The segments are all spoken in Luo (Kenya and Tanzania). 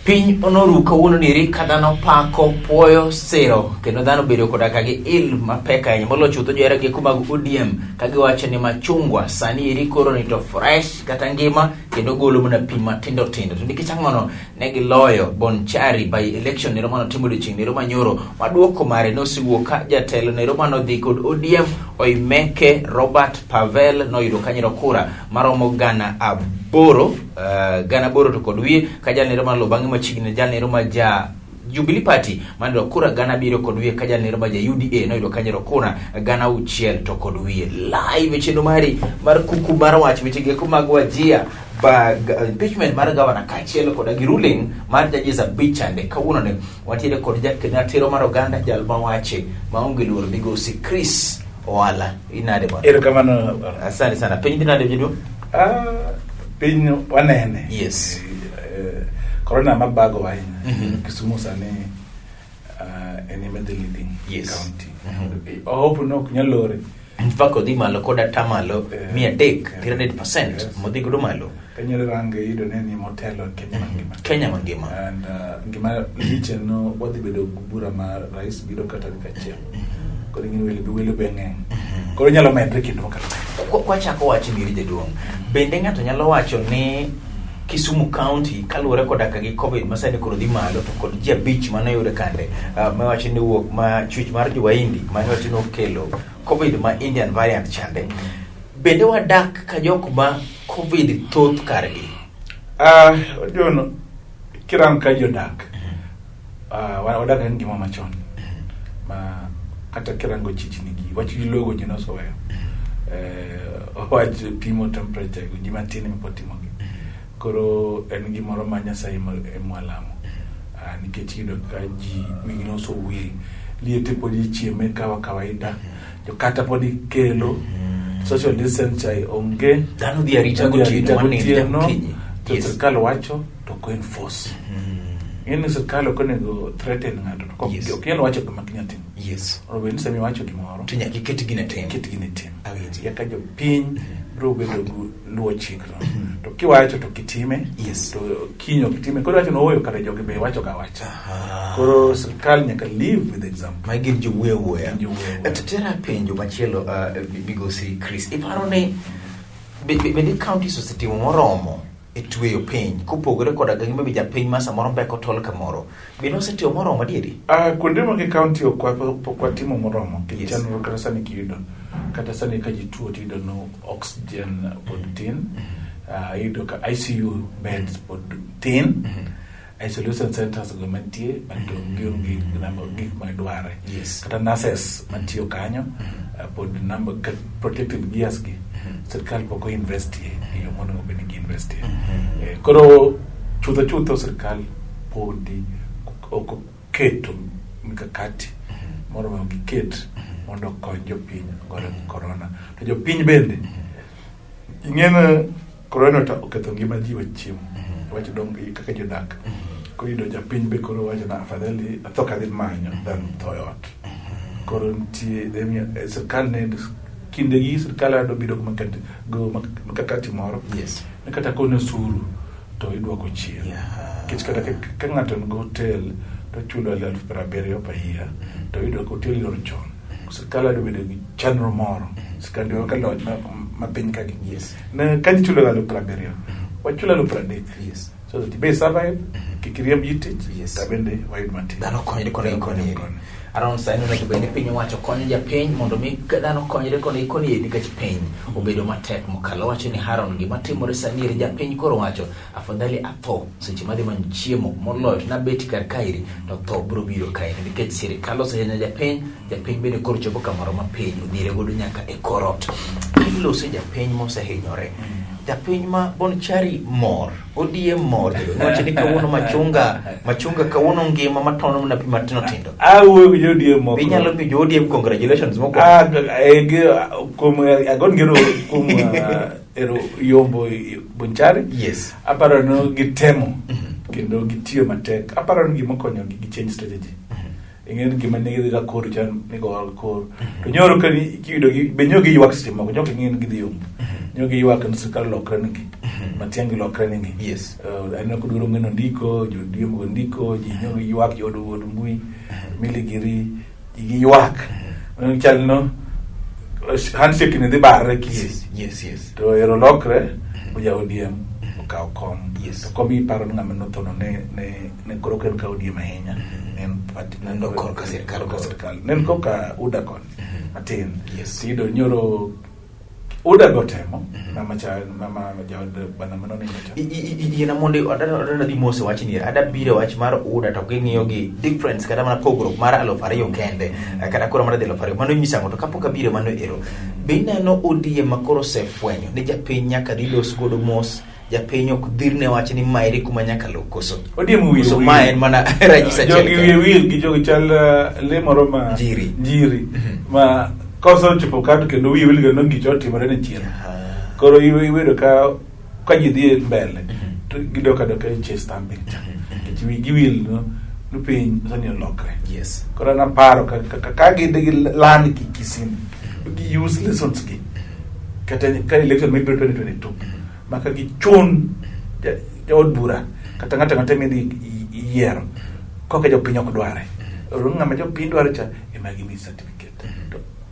Piny onoru kawuono niri ka dhano pako, puoyo, sero kendo dhano bedo koda ka gi il mapek ahinya moloyo chutho johera gi mag ODM ka giwacho ni machungwa sani eri koro ni to fresh kata ngima kendo golo mana pi matindo tindo. To nikech ang'ono ne giloyo Bonchari by election nero mano timo odiochieng' nero manyoro maduoko mare nosewuok ka jatelo nero mano dhi kod ODM Oimeke Robert Pavel noyudo kanyero kura maromo 8000 to kod wiye ka jalnero mar bang'e machiegni jalnero ma ja Jubilee Party manoyudo kura 7,000 kod wiye ka jalnero ma ja UDA noyudo kanyero kura 6,000 to kod wiye. Live e chenro mari mar kuku mar wach weche geko mag Wajir ba impeachment mar gavana kaachiel koda gi ruling mar judges 5 chande. Kawuono ne wantiere kod jaked ratiro mar oganda jal mawache maonge luoro migosi Chris Oala. Inade bwana? Erokamano. Asante sana. Piny dhi nade jaduong'? Ah, piny wanene. Corona mabago ahinya. Kisumu sani en ema the leading county. I hope no ok nyal lore. In fact odhi malo kod atamalo 300, 300% modhi godo malo. Kanyalo range iyudo ni en motelo e Kenya mangima. Kenya mangima. And gima lich en no wadhi bedo gi bura ma rais biro ka tarik 1. Koro ing'e ni welo welo be ng'eny. Koro nyalo medre kendo makata. Kwachako wach ni jaduong', bende ng'ato nyalo wacho ni Kisumu County kaluwore koda ka gi Covid ma sani koro dhi malo to kod ji 5 mane oyud kande mawacho ni wuok ma chwech mar jo-Wahindi mane wacho ni okelo Covid ma Indian variant chande. Bende wadak ka jok ma Covid thoth kargi? Ah, John, kirango ka jodak, wadak e ngima machon. Ma kata kirango chichni gi, wach gi logo ji noseweyo. Wach pimo temperature go ji matin ema pod timogi. Koro en gimoro ma Nyasaye ema walamo. Nikech iyudo ka ji wigi nosewil, liete pod ichieme kawa kawaida, jo kata pod ikelo, social distance cha onge. Dhano dhi arita Dhano dhi gotieno, arita manindo gotieno, okinyi. to sirkal wacho to ok enforce. Ing'e ni sirkal ok onego threaten ng'ato to ok inyal wacho gima ok inyal timo. Onego bed ni sama iwacho gimoro to nyaka iket gine tim. Iket gine tim. Awinji. Eka jopiny biro bedo gi luwo chikno. To kiwacho to kitime, to kiny ok itime. Koro iwacho ni ooyo kare jogi be wacho ga wacha. Koro sirkal nyaka live with example. Ma gin jowuoyo wuoya. Gin jowuoyo wuoya. To tera penjo machielo migosi Chris. Iparo ni bende counties osetimo moromo e tweyo piny kopogore koda ga gima japiny ma samoro mbeko tol kamoro. Bende osetimo moromo adieri? Kuonde mag county ok pok watimo moromo. Nikech chandruok kata sani kiyudo. Kata sani ka ji tuo tiyudo no oxygen pod tin. Iyudo ka ICU beds pod tin. Isolation centers go mantie but gionge gik madwarre. Kata nurses mantiyo kanyo, pod number protective gears gi sirkal pok o-invest e yo monego bed ni gi-invest. Koro chutho chutho sirkal podi ok oketo mikakati moromo giket mondo okony jopiny gore gi corona. To jopiny bende ing'e ni corona to oketho ngima ji wach chiemo, wach dong kaka jodak. Koro iyudo japiny be koro wacho na afadhali atho kadhi manyo than tho e ot. Koro nitie sirkal ne kinde gi sirkal adwa biro go mikakati moro. Ni kata kone osuru to idwoko chien. Nikech kata ka ng'ato nigi hotel to ochulo 70,000 per year to iyudo ka hotel iloro chon. Sirkal adwa bedo gi chenro moro. Sirkal ka loch ma piny ka gi. Ne ka ji chulo 70,000, wachulo 30,000. So that ibe survive, kik iriemb ji tich, to bende wayud matin. Dhano konyre koni gi koni eri. Around sani onego bed ni piny owacho konyo japiny mondo mi dhano konyre koni gi koni eri nikech piny obedo matek mokalo. Wacho ni Haron gima timore sani eri japiny koro wacho afadhali atho seche madhi manyo chiemo moloyo to nabet kar kaeri to tho biro biro kaeri nikech sirikal osehinyo japiny, japiny bende koro chopo kamoro ma piny odhire godo nyaka e kor ot. Ilose japiny mosehinyore. Japiny ma Bonchari mor, ODM mor, wacho ni kawuono machunga kawuono ngima matono mana pi matindo tindo. Awuoyo gi jo ODM moko. Inyalo miyo jo ODM congratulations mokwongo. Kuom agon gero kuom ero yombo Bonchari. Aparo ni gitemo kendo gitiyo matek. Aparo ni gima okonyogi gi change strategy. Ing'e ni gima ne gidhi ga kor chan ni go kor. To nyoro ka kiyudo gi be nyo giywak seche moko, nyo ok ing'e ni gidhi yombo. Nyo giywak ni sirkal olokre negi. Matiang'i lokre ni gi. Yes. Aneno kodwaro ng'eno ndiko, jodiemgo ndiko, ji nyo ywak, jood od mbui, miligiri, ji giywak. Chal no handshake ni dhi barre Kisii. Yes, yes, yes. To ero lokre, oja ODM okawo kom. Yes. To kom iparo ni ng'ama nothono ne koro ok en ka ODM ahinya. Ne en party Ne en korka sirkal korka koro. sirkal. Ne en koka UDA koni matin. Yes. Tiyudo nyoro UDA go temo mama cha mama jaod bana manonindo cha. Yiena mondo adwa dhi mos e wachni ada biro e wach mar UDA to king'iyo gi difference kata mana pogruok mar 2000 kende kata kura mar dhi 2000 mano nyiso ang'o to kapok abiro mano ero be ineno ODM ma koro osefwenyo ni japiny nyaka dhi los godo mos japiny ok dhirne wach ni maeri kuma nyaka luw koso ODM wiye koso wil. ma en mana ranyisi achiel Jogi wiye kende. wil gi jogi chal le moro ma Njiri. njiri ma kosechopo ka to kendo wiye wil ga no gicha otimore ne chien. Koro iwedo ka ji dhi mbele to gidok adoka e chase stamping cha. Nikech wigi wil no no piny sani olokre. Yes. Koro an aparo ka gidhi gi land gi Kisii gi use lessons gi kata ka election mibiro 2022 ma ka gichun jaod bura kata ng'ato ang'ata midhi yiero koka jopiny ok dware oro ng'ama jopiny dwaro cha ema gimi certificate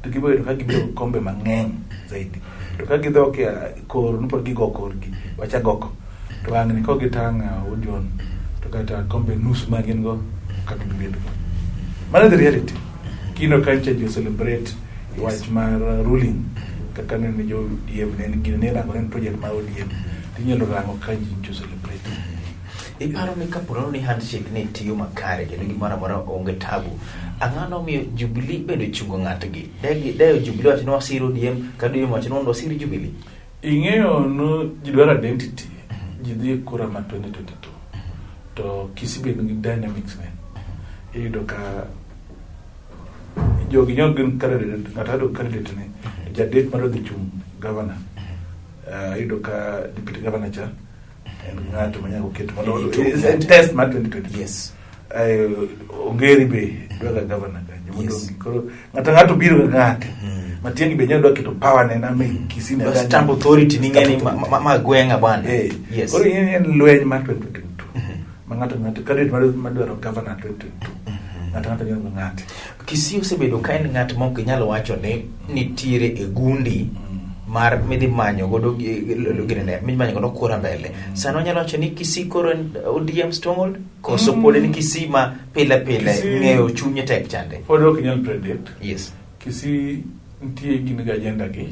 to gibiro yudo ka gibiro gi kombe mang'eny zaidi to ka gidok e kor no pod gigo korgi wachagoko to ang' ni kogitang' Ojon to kata kombe nus ma gin go kaka gibed go mano the reality kino ka ncha ji celebrate wach mar ruling kaka nene jo ODM ne en gino ne rango ne en project mar ODM tinyalo rango ka ji ncho celebrate Iparo ni kapo nono ni handshake ne tiyo makare kendo gimoro amora onge tabu, ang'ano omiyo Jubilee bende ochungo ng'atgi? De Jubilee wacho ni wasiro ODM, kata ODM wacho ni mondo wasir Jubilee. Ing'eyo no ji dwaro identity ji dhi e kura ma 2022 to Kisii be nigi dynamics ne iyudo ka jogi nyo gin candidate ng'ato yudo candidate ne jadek madwa dhi chung' governor iyudo ka deputy governor cha en ng'ato ma nyaka oket mondo en test mar 2022 Yes. Ongeri be dwa ga governor ka joma Yes. odong' koro ng'ato ng'ato biro ga ng'ate Matiang'i be nyalo dwa keto power ne na me Kisii ne Dwa stamp authority ni ng'eni ma gweng'a bwana. Eh. Yes. Koro en lweny mar 2022 ma ng'ato ng'ato candidate madwaro governor 2022 ng'ato ng'ato nyalo ng'ate Kisii osebedo ka en ng'at ma ok inyal wacho ni nitiere e gundi mar midhi manyo godo ginene midhi manyo godo kura mbele. Sano wanyalo wacho ni Kisii koro en ODM stronghold koso pod en Kisii ma pile pile ng'eyo chunye tek chande. Pod ok inyal predict. Yes. Kisii nitie gin gi agenda gi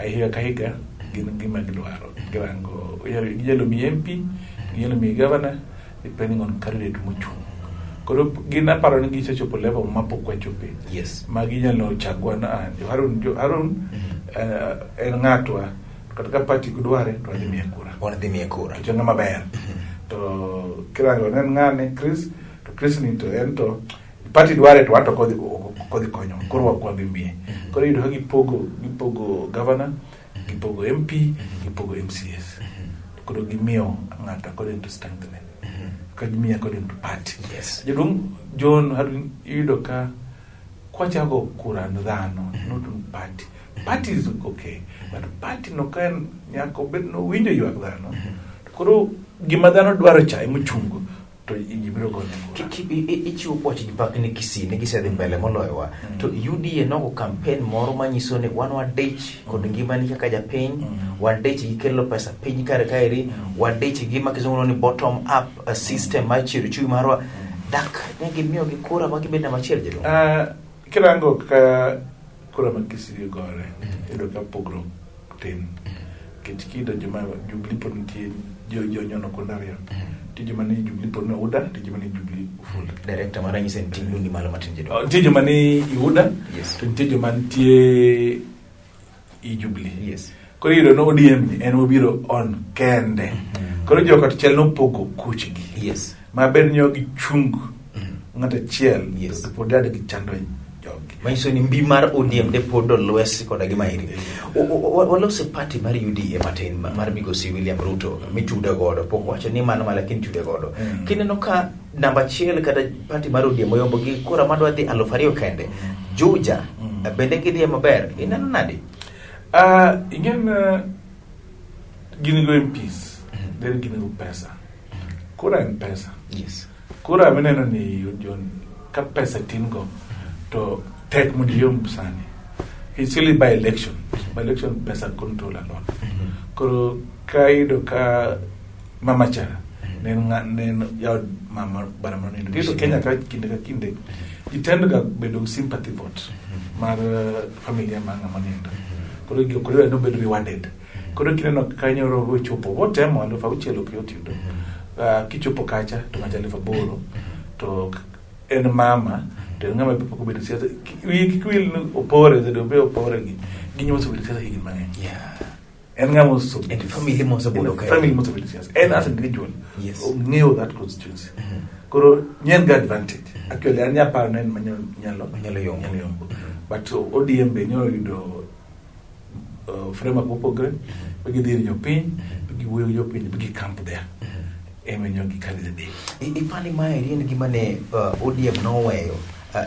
higa ka higa gin gima gidwaro girango ginyalo miyi MP ginyalo miyi governor depending on candidate mochung' koro gin aparo ni gisechopo level ma pok wachope Yes. ma ginyalo chagwa na ah, jo Harun jo Harun en ng'atwa kata ka party dware to wadhi miye kura Wadhi miye kura. to ng'ama ber to kirango ne en ng'ane Chris to Chris ni to en to party dware to wan to kodhi kodhi konyo koro wak wadhi miye koro iyudo ka gipogo governor gipogo MP gipogo MCS koro gimiyo ng'ato according to strength ne ka gimiyo according to party Yes. jaduong' John Harun iyudo ka kwachako kura no dhano not on party party is okay but party no ka en nyaka obed no winjo ywak dhano koro gima dhano dwaro cha emochungo to ji biro gone kura Ichiwo puoch gi pak ni Kisii ne gisedhi mbele moloyowa to UDA nogo campaign moro manyiso ni wan wadich kod ngimani kaka japiny wadich gi kelo pesa piny kar kaeri wadich gi ma kizungu ni bottom up system mar chiero uchumi marwa dak ne gimiyogi kura ma gibed namba achiel jaduong'. Kirango ka kura ma Kisii ogore iyudo ka pogruok tin nikech kiyudo joma Jubilee pod nitie jonyono kuonde ariyo nitie joma ni Jubilee pod ni UDA nitie joma ni Jubilee full Director mara nyiso ni ting' dundi malo matin jaduong'. Nitie joma ni UDA Yes. to nitie joma nitie i Jubilee Yes. Koro iyudo ni ODM ni en obiro on kende koro joka to chal nopogo kuchgi Yes. maber ni ok gichung ng'ato achiel Yes. to pod dad gichando jogi Manyiso ni mbi mar ODM de pod olwes koda gi maeri. Walose party mar UDA matin mar migosi William Ruto mitude godo pok wacho ni mano ma lakini tude godo. Kineno ka namba achiel kata party mar ODM oyombo gi kura madwa dhi 2000 kende. Juja bende gidhiye maber. Ineno nadi? Ing'e Gin go MPs, then gin go pesa. Kura en pesa. Yes. Kura mineno ni John, ka pesa tin go, to tek mondo iyomb sani. It's really by election. By election pesa control a lot. Koro ka iyudo ka mama cha ne en ne en jaod mama bara monindo. Tiyudo Kenya ka kinde ka kinde ji tend ga bedo gi sympathy vote mar familia mar ng'ama onindo. Koro gigo koro idwa ni obed rewarded. Koro kineno ka nyoro ochopo wotemo 6,000 ok yot yudo. Kichopo kacha to macha 8,000 to en mama to en ng'ama pok obedo e siasa. Wiyi kik wil ni Opore, be Opore gi gin joma osebedo e siasa higni mang'eny. En ng'ama osebedo En family mosebedo kae. Family mosebedo e siasa. En as individual. Yes. Ong'eyo that constituency. Koro nyen ga advantage. Actually an nyaparo ne en ma nyalo Onyalo yombo. nyalo yombo. But ODM be nyalo yudo framework mopogre, be gidhi ir jopiny, be giwuoyo gi jopiny, be gi camp there. Ema nyo gi carry the day. Ipani maeri en gima ne ODM noweyo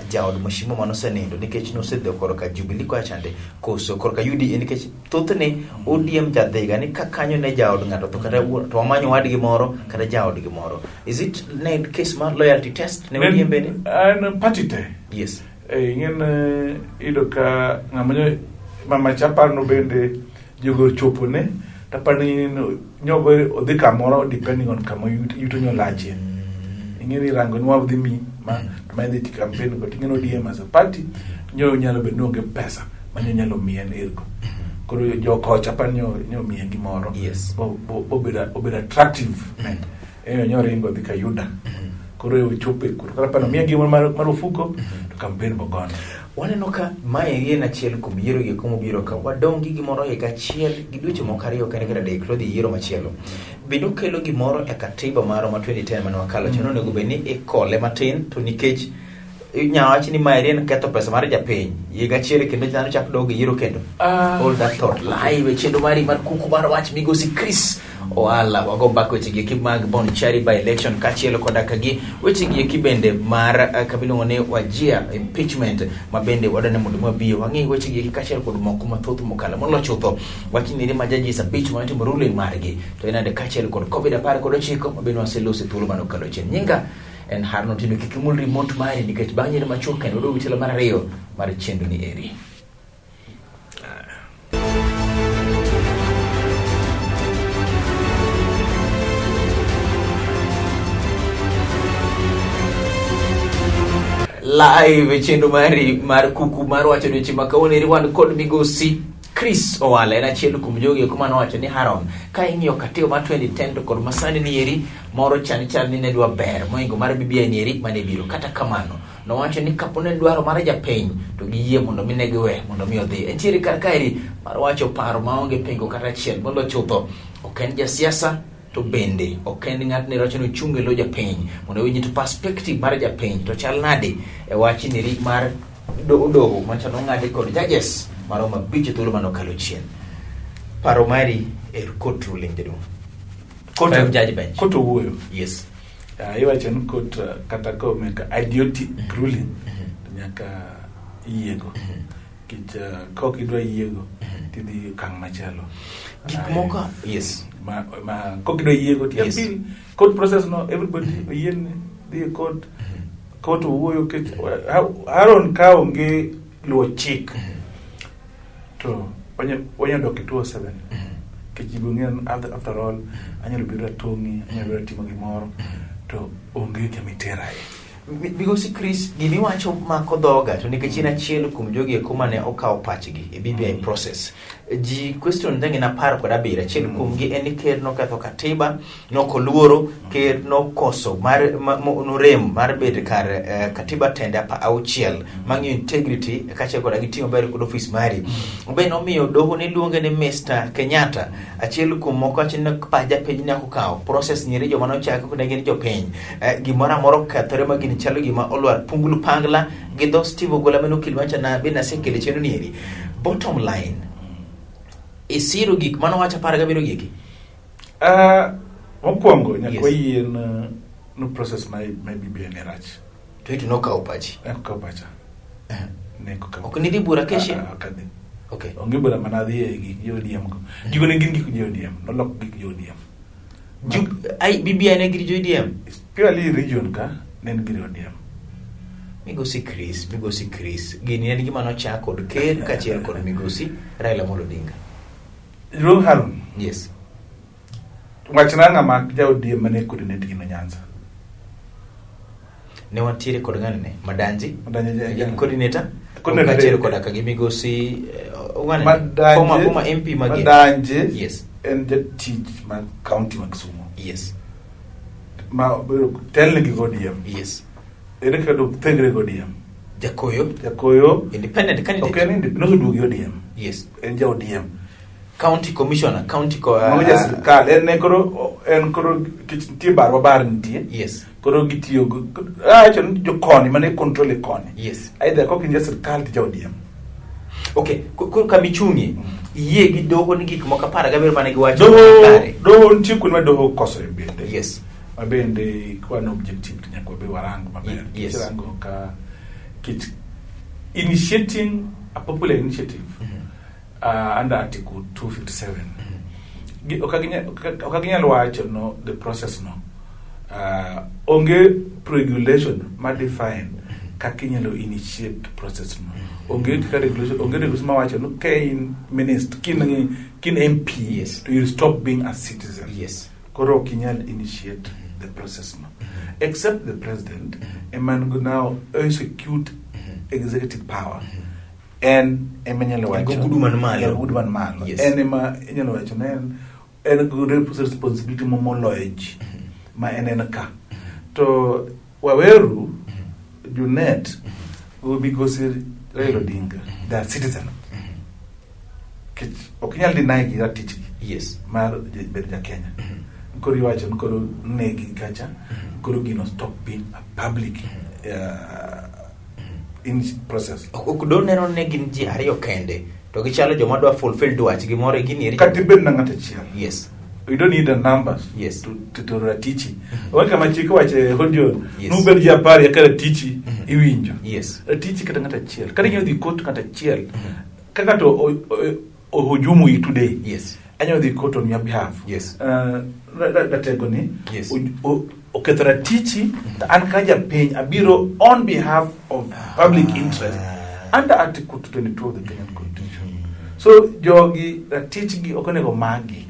jaod Mheshimiwa manosenindo nikech nosedhi korka Jubilee kocha chande koso korka UDA nikech thothne ODM jadhiga ni ka kanyo ne jaod ng'ato to kata to wamanyo wadgi moro kata jaodgi moro. Is it ne en case mar loyalty test ne ODM bende? En party te. Yes. Ing'en iyudo ka ng'ama nyo mama cha aparo no bende jogo ochopone to aparo ni nyogo odhi kamoro depending on kama yuto nyo lachie. Ing'e ni rango ni wadhi mi ma to ma idhi campaign go ting'e ni ODM as a party nyo nyalo bedo ni onge pesa ma nyo nyalo miye en ergo. Koro jokocha aparo ni nyo miye gimoro. Yes. Bo obedo attractive ne. En nyo ringo dhi ka yuda. Koro ochopo e kuro. Koro aparo miye gimoro mar ofuko to campaign bogone. Waneno ka maeri en achiel kuom yiero gi kuma obiro ka wadong' gi gimoro higa achiel gi dweche moko ariyo kende kata adek to odhi yiero machielo. Bende okelo gimoro e katiba marwa ma 2010 mane wakalo chon onego bed ni ikole matin to nikech inya wach ni maeri en ketho pesa mar japiny higa achiel kendo dhano chak dog e yiero kendo. All that thought live e chenro mari mar kuku mar wach migosi Chris Ohala wago mbaka weche gi eki mag Bonchari by election kaachiel koda ka gi weche gi eki bende mar kama iluongo ni Wajir impeachment ma bende wadwa ni mondo wabi wang'i weche gi eki kaachiel kod moko mathoth mokalo molo chutho wach ni ma judges abich mane otimo ruling margi to en ade kaachiel kod Covid 19 ma bende waseloso e thuolo mane okalo chien. Nyinga en Harno Otieno, kik imul remote mari nikech bang' yiero machuok kendo waduogo gi tielo mar ariyo mar chenro ni eri. Live e chenro mari mar kuku mar wacho odiochieng' ma kawuono eri wan kod migosi Chris Owala en achiel kuom jogi eko mane owacho ni Haron ka ing'iyo katiba mar 2010 to kod masani ni eri moro chani chal ni ne dwa ber mohingo mar BBI ni eri mane biro kata kamano nowacho ni kapo ne dwaro mar japiny to giyie mondo mi ne giwe mondo mi odhi entiere kar kaeri mar wacho paro maonge pingo kata achiel molo chutho ok en jasiasa to bende ok en ng'at ni wacho ni ochung' e lo japiny mondo owinj to perspective mar japiny to chal nade e wach niri mar doho machano ong'adi kod judges maromo abich e thuolo mane okalo chien. Paro mari e court ruling jaduong'. Court Five judge bench. Court owuoyo. Yes. Iwacho ni court kata ka omeka idiotic ruling to nyaka iyiego. Nikech ka ok idwa yiego tidhi okang' machielo. Gik moko yes. Ma kok idwa yiego ti appeal court process no everybody oyiene dhi e court. Court owuoyo kech Aaron ka onge luwo chik to wanya dok e 207 nikech ji biro ng'eyo after all anyalo bedo atong'i anyalo bedo atimo gimoro to onge kama iterae. Migosi Chris, gimiwacho mako dhoga to nikech in achiel kuom jogi eko mane okawo pachgi e BBI process. Ji question ne gin 17, achiel kuomgi en ni ker noketho katiba, nokoluoro, ker nokoso mar norem mar bet kar katiba tende 6 mang'iyo integrity kaachiel koda gi tiyo maber kod ofis mari. Be nomiyo doho ne luonge ni Mr. Kenyatta, achiel kuom moko wacho ni pach japiny ne ok okawo process nyiri joma nochako ne gin jopiny. Gimoro amora okethore ma gini chalo gima olwar punglu pangla gi dho Steve Ogola mane okil wacho na be nasekele chenro ni eri. Bottom line, isiro gik mane owacho 17 gieki? Mokwongo nyaka wayie no process ma BBI ne rach. To ito nokawo pachi. Ne ok okawo pacha. Ne ok okawo. Ok nidhi bura keshe? Ok adhi. Onge bura mane adhiye gi jo ODM go. Gigo ne gin gik jo ODM, nolok gik jo ODM. Ai, BBI ne gir jo ODM. Purely region ka ne en gir ODM. Migosi Chris, Migosi Chris, gini en gima nochak kod ker kaachiel kod Migosi Raila Amolo Odinga. Jaduong' Harun, Yes. wachna ng'ama ja ODM mane coordinate gino Nyanza. Ne wantiere kod ng'ani ne Madanji. Madanji En coordinator. Coordinator. Kaachiel koda ka gi Migosi ng'ani ne? Madanje, Former MP magi. Madanje Yes. en jatich mar county ma Kisumu. Yes. Ma obedo telne gi ODM. Yes. Ere kaka dothegre gi ODM? Jakoyo. Jakoyo Independent candidate. ok en independent, noseduogo gi ODM. Yes. En ja ODM. County commissioner, county co Mago ja sirkal, en ne koro en koro kech nitie barwa bar nitie. Yes. Koro gitiyo go awacho ni jokoni mane control e koni. Yes. Either kok in ja sirkal to ja ODM. Okay, koro kama ichung'ie, iyie gi doho ni gik moko 17 mane giwacho Doho kare. doho nitie kuonde ma doho kosore bende. Yes. Ma bende kwan objective to nyaka wabe warang maber. Yes. Kirango ka kit initiating a popular initiative under Article 257. Ok ginyal wacho no the process no. Onge regulation ma define kaka inyalo initiate process no. Onge kaka regulation, onge regulation ma wacho no ka in minister, kin MP, Yes. to you stop being a citizen. Yes. Koro ok inyal initiate the process no. Except the president, ema now execute executive power. En ema inyalo wacho. En gi ogudu man malo. En gi ogudu man malo. Yes. En ema inyalo wacho ne en gi responsibility moloyo ji ma en ka. To Waweru, Junet, Migosi Raila Odinga, they are citizen. Kech ok inyal deny gi ratichgi Yes. mar bedo ja Kenya. Koro iwacho ni koro negi kacha, koro gino stop being a public in process. Ok do neno ne gin ji ariyo kende to gichalo joma dwa fulfill dwachgi moro e gini eri. Kata ibed na ng'ato achiel. Yes. You don't need the numbers Yes. to ratichi. Onge kama chik wache audio, Yes. nubed ji 10 eka ratichi iwinjo. Yes. Ratichi kata ng'ato achiel. Kata inyalo dhi court ng'ato achiel. Kaka to ohujumu you today. Yes. Anyalo dhi court on your behalf. Yes. Ratego ni Yes. oketho ratichi to an ka japiny abiro on behalf of public interest under Article 22 of the Kenyan Constitution. So jogi ratichgi ok onego magi.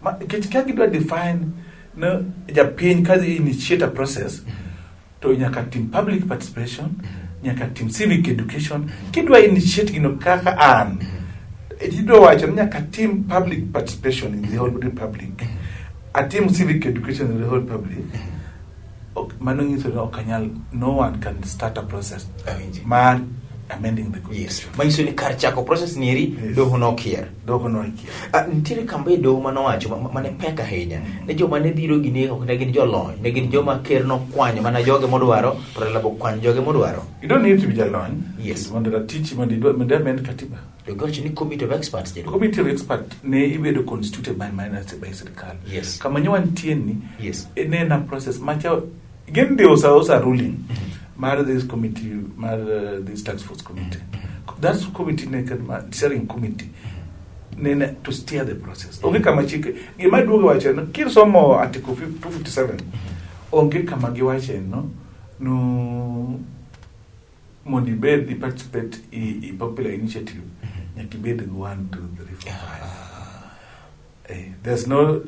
Nikech ka gidwa define no japiny ka dhi initiate a process to nyaka tim public participation, nyaka tim civic education. Kidwa initiate gino kaka an, idwa wacho ni nyaka tim public participation in the whole republic. Atim civic education in the whole public. Ok, mano nyiso ni ok anyal, no one can start a process Awinji. mar amending the Yes. constitution. Manyiso ni kar chako process ni eri Yes. doho nokier. Doho nokier. Nitiere kambe e doho manowacho mane pek ahinya ne joma ne biro gini ok ne gin jolony, ne gin joma ker nokwanyo mana joge modwaro to Raila be okwanyo joge modwaro. You don't need to be jalony. Yes. Mondo ratichi mondo idwa mondo amend katiba. To giwacho ni committee of experts jaduong'. Committee of expert ne ibedo constituted by sirikal. Yes. Kama nyowa nitie ni Yes. ne en a process macha gin the osa ruling mar this committee mar this task force committee. That's committee ne ma steering committee ne to steer the process. Onge kama chike gima duogo wacho no kisomo article 257 onge kama giwache no no mondo ibed i participate i popular initiative nyaka ibed gi 1 2 3 4 5. There's no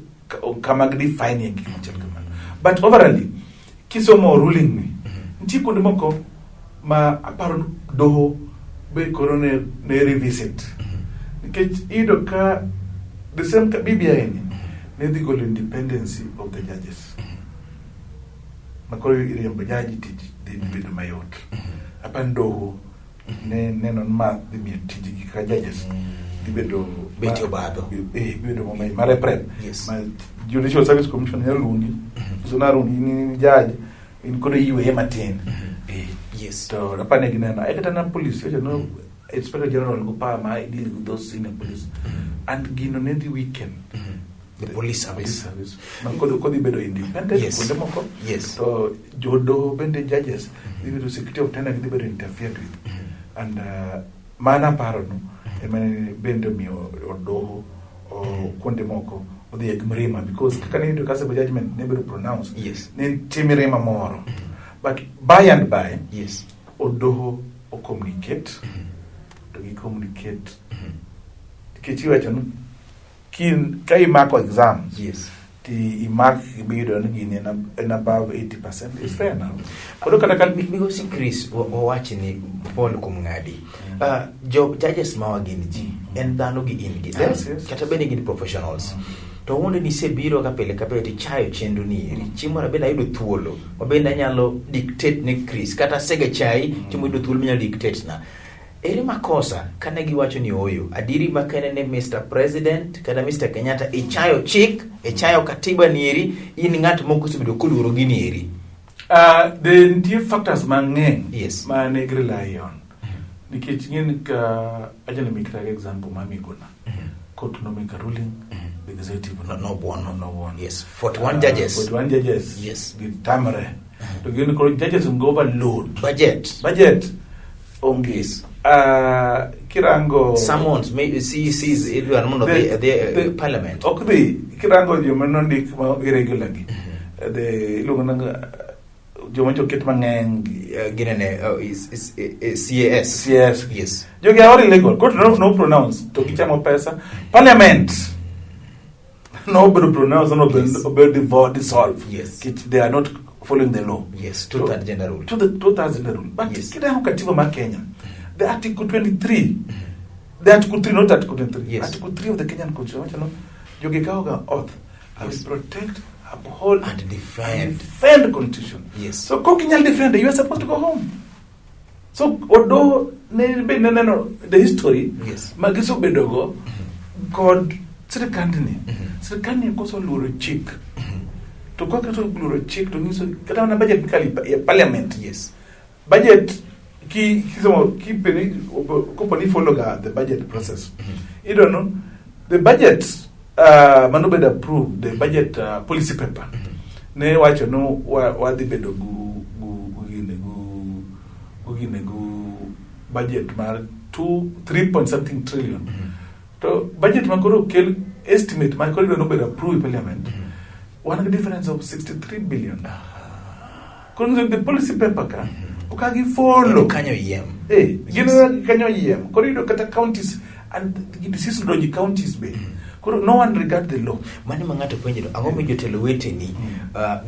kama gidefine gik machal kamano. But overally kisomo ruling ni nitie kuonde moko ma aparo ni doho be koro ne revisit nikech iyudo ka the same ka BBI ni ne dhi golo independency of the judges ma koro iriembo jaji tich dhi bedo mayot. Apani doho ne neno ni ma dhi miyo tijgi kaka judges dhi bedo Beti obadho. Bedo mareprep. Yes. Ma Judicial Service Commission nyalo luongi. So naruongi in judge in koro iyweye matin. Yes. To apani gineno. E kata na police wacho no Inspector General go power ma deal with those senior police. And gino ne dhi weaken The police service. Police service. Ma kodhi bedo independent Yes. kuonde moko. Yes. To jodoho bende judges dhi bedo security of tenure dhi bedo interfered with. And mana paro no. Ema ne bende omiyo od doho kuonde moko odhi e gi mirima, because kaka ne iyudo ka sebo judgment ne bedo pronounced, ne nitie mirima moro. But by and by, od doho o communicate, to gi communicate nikech iwacho ni ka imako exam, ti imak biyudo ni gini en above 80%, is fair now. Koro kata ka Migosi Chris, wawach ni Paul kuom ng'adi. Jo judges mawa gin ji, en dhano gi in gi an. Kata bende gin professionals. To wuonde ni isebiro ka pile ka pile tichayo chenro ni eri. Chieng' moro bende ayudo thuolo ma bende anyalo dictate ne Chris, kata asega chai, chieng' moro ayudo thuolo minyalo dictate na. Ere makosa kane giwacho ni oyo adieri makene ni Mr. President kata Mr. Kenyatta ichayo chik, ichayo katiba nieri, in ng'at moko osebedo koluoro gini eri. The nitie factors mang'eny ma ne rely on, nikech ng'eni ka anyalo miyi kata example ma Miguna, court no make a ruling, the executive No, no. No won. Yes, 41 judges. 41 judges gitamre, to gin koro judges go overload. Budget. Budget onge. Kirango Summons, maybe CECs idwaro mondo dhi parliament. Ok dhi. Kirango joma nondik ma irregular gi, the iluongo nang'o, joma joket mang'eny gi. Ginene is CAS. CS. Jogi are illegal. Court no pronounce to gichamo pesa. Parliament no obedo pronounce, no obedo dissolve. They are not following the law. Yes, two-third gender rule. To the two-thirds gender rule. But kirango katiba mar Kenya, the Article 23, the Article 3, not Article 23, Article 3 of the Kenyan Constitution, wacho no, jogi kawo ga oath, I will protect, uphold, and defend. And defend constitution. So kok inyal defend, you are supposed to go home. So although ne be neno the history, magisebedogo kod sirikandni, sirikandni koso luoro chik. To kaka to luoro chik to nyiso kata mana budget mikalo e parliament. Budget ki kisomo kipeni kopo ni follow ga the budget process. You don't know the budget manobedo approved, the budget policy paper. Ne wacho no wadhi bedo gu gu gu gine gu gu gine gu budget mar 2 3 point something trillion. To budget ma koro kel estimate ma koro idwa nobedo approved e parliament. Wan gi difference of 63 billion. Koro nyiso the policy paper ka ok gi follow. Kanyo yiem. Gin kanyo yiem. Koro iyudo kata counties and disease donji counties be. Koro no one regard the law. Mano ma ng'ato penjo, ang'o mi jotelo weteni,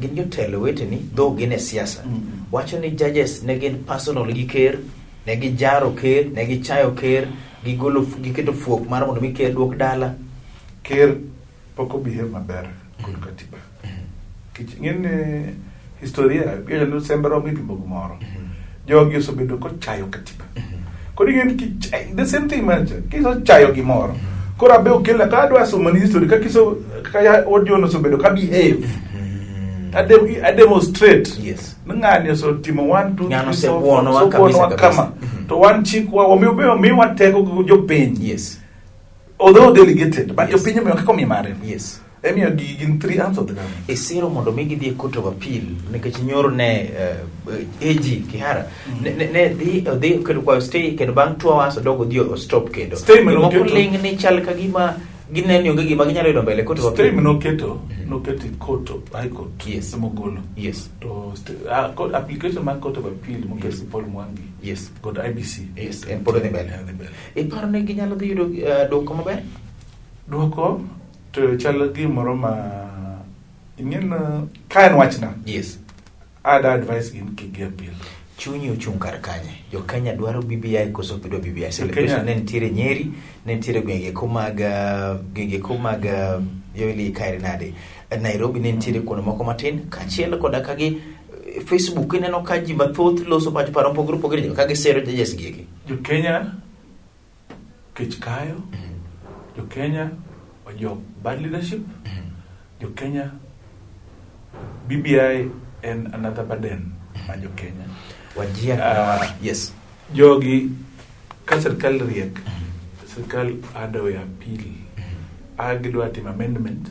gin jotelo weteni, though gin e siasa, wacho ni judges ne gin personal gi ker, ne gijaro ker, ne gichayo ker, gigolo, giketo fuok mar mondo mi ker duok dala. Ker pok obehave maber kod katiba. Nikech ing'eni historia, iwacho ni sembe rom ipimo gimoro. Jogi osebedo kochayo katiba. Koro ing'eni the same thing manager, kisechayo gimoro. Koro abe okela ka adwa somo ni history kaka iso kaka Odion osebedo ka behave. A demonstrate. Ni ng'ani osetimo 1 2 Ng'ano 3 4 osebuonowa 5, osebuonowa kabisa, kama. kabisa. To wan chik wa omiyo be omiwa teko gi jopiny. Although delegated, but jopiny omiyo kaka omiyo mare. Emiyo gi gin three arms of the government. E siro mondo mi gidhi e court of appeal nikech nyoro ne AG Kihara ne dhi odhi kendo kwayo stay kendo bang' 2 hours odok odhi o stop kendo. Stay mane Jomoko oketo. ling ni chal ka gima gineno ni onge gima ginyalo yudo mbele court of Stay appeal. noketo e court of high court. Emogolo. To court, application mar court of appeal moket gi Paul Mwangi. Kod IBC. En pod odhi mbele. Odhi mbele. Iparo ni ginyalo dhi yudo duoko maber? Duoko to chal gimoro ma ing'en ka en wachna. Ada advice gin kik gi appeal. Chunyi ochung' kar kanye? Jo Kenya dwaro BBI koso ok gidwar BBI? Jo Celebration Kenya ne nitiere Nyeri, ne nitiere gwenge ko mag gwenge ko mag Yoweli kaere nade? Nairobi ne nitiere kuonde moko matin, kaachiel koda ka gi Facebook ineno ka ji mathoth loso pach paro mopogore opogore ka gisero judges gi eki. Jo Kenya kech kayo, Jo Kenya ojok bad leadership, Jo Kenya BBI en another burden ma jo Kenya. Wajia, yes. Jogi ka sirkal riek, sirkal ado e appeal, a gidwa timo amendment.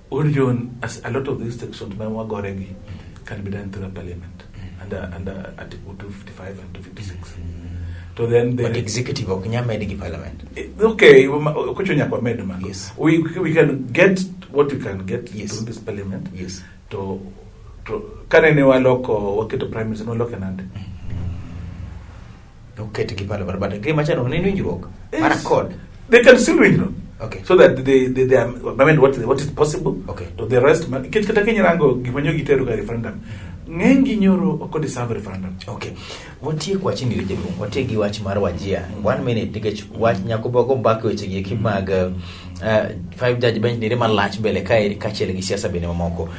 Orion, as a lot of these sections ma wagore gi can be done through the parliament. under Article 255 and 256. To then But executive ok nyal med gi parliament. Okay, ok ochuno nyaka wamed mago. We can get what we can get through this parliament. To kane ne waloko, waketo prime minister, ne waloke nade? Oket gi parliament, but gima chano ne en winjruok mar accord. They can still winjruok. So that they are, I mean, what is possible. To the rest, nikech kata kinyirango gima nyo gitero ga referendum, ng'eny gi nyoro ok deserve referendum. Okay. Watiek wach ni, jaduong', watiek gi wach mar Wajir. One minute, nikech wach nyako go mbaka weche gi eki mag five judge bench nire malach mbele kaeri kaachiel gi siasa bende mamoko.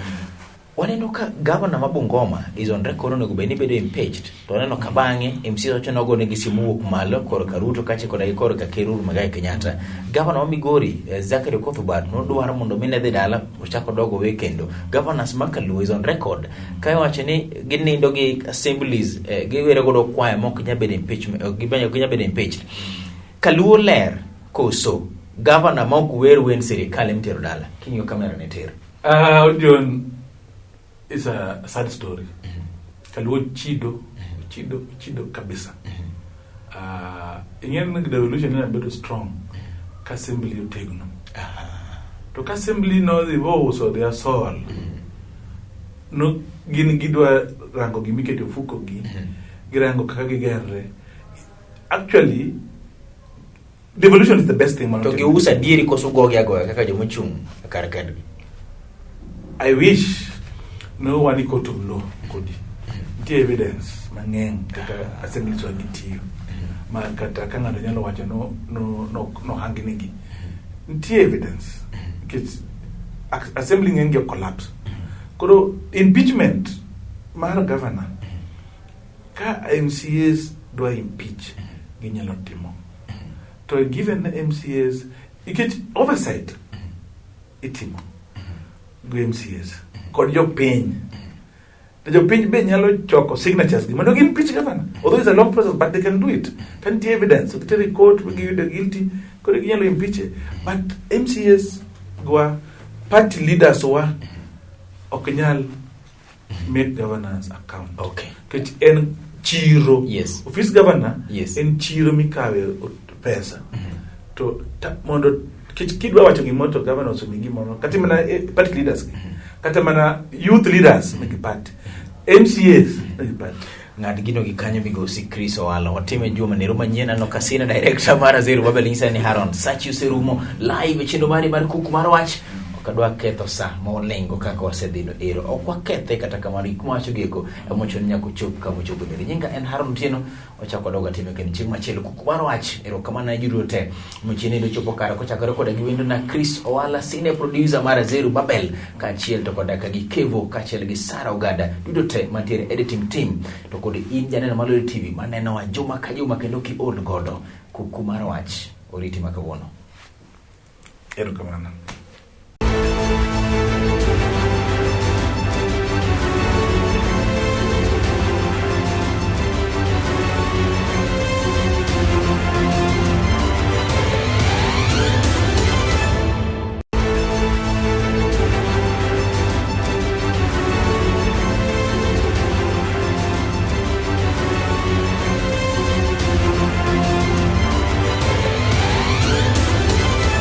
Waneno ka governor ma Bungoma is on record onego bed ni bedo impeached. To waneno ka bang'e MCA wacho nogone gi simu wuok malo korka Ruto kaachiel koda gi korka Ker Uhuru Muigai Kenyatta. Governor ma Migori, Zachary Okoth Obado, nodwaro mondo mi ne dhi dala ochako dogo we kendo. Governors ma Kaluo is on record ka iwacho ni ginindo gi assemblies, giwere godo kwaya mok nyal bedo impeachment, ok ginyal bedo impeached. Kaluo ler koso governor ma ok wer wend sirikal emitero dala king'iyo kamera ne ter. Odion is a sad story. Kaluo chido, chido, chido kabisa. Ing'e ni devolution ina bedo strong ka assembly otegno. To ka assembly nodhi bouso their soul, no gin gidwa rango gimiketo e ofuko gi, girango kaka gigerre. Actually, devolution is the best thing. To giuso adieri koso gogi agoya kaka jomochung' kar kendgi? I wish no wan i court of law kodi. Nitie evidence mang'eny kaka assemblies wa gitiyo. Ma kata ka ng'ato nyalo wacho no hangnegi. Nitie evidence. Nikech assembly ng'eny gi collapse. Koro impeachment mar governor, ka MCAs dwa impeach, ginyalo timo. To given MCAs, nikech oversight itimo gi MCAs kod jopiny. To jopiny be nyalo choko signatures gi mondo gi impeach governor. Although it's a long process, but they can do it. Ka nitie evidence, ok gitere court, giyude guilty, koro ginyalo impeach. But MCAs gwa, party leaders wa, ok nyal make governors account. Nikech en chiro. Office governor en chiro mikawe pesa. To mondo kech kidwa wacho gimoro to governor osemi gimoro. Kata mana party leaders gi. Kata mana youth leaders nigi party. MCAs nigi party. Ng'ad gino gi kanyo, migosi Chris Owalo. Watime juma nero manyien. Aneno Kasina, director mar Azeru Babel, nyisa ni Haron Sachi oserumo live e chenro mari mar Kuku mar Wach. Ok adwa ketho sa ma olengo kaka wasedhino ero. Ok wakethe, kata kamano gik mawacho gieko emochuno ni nyaka ochop kama ochopo nere. Nyinga en Haron Otieno. Wachako wadogo atime kendo chieng' machielo Kuku mar Wach. Erokamano ne ji duto te mochieni ochopo kare kochakore koda gi wendo na Chris Owala, senior producer mar Azeru Babel, kaachiel to koda ka gi Kevo kaachiel gi Sara Ogada duto te mantiere editing team, to kod in janeno mar Lolwe TV manenowa juma ka juma kendo kiol godo. Kuku mar Wach oriti ma kawuono. Erokamano.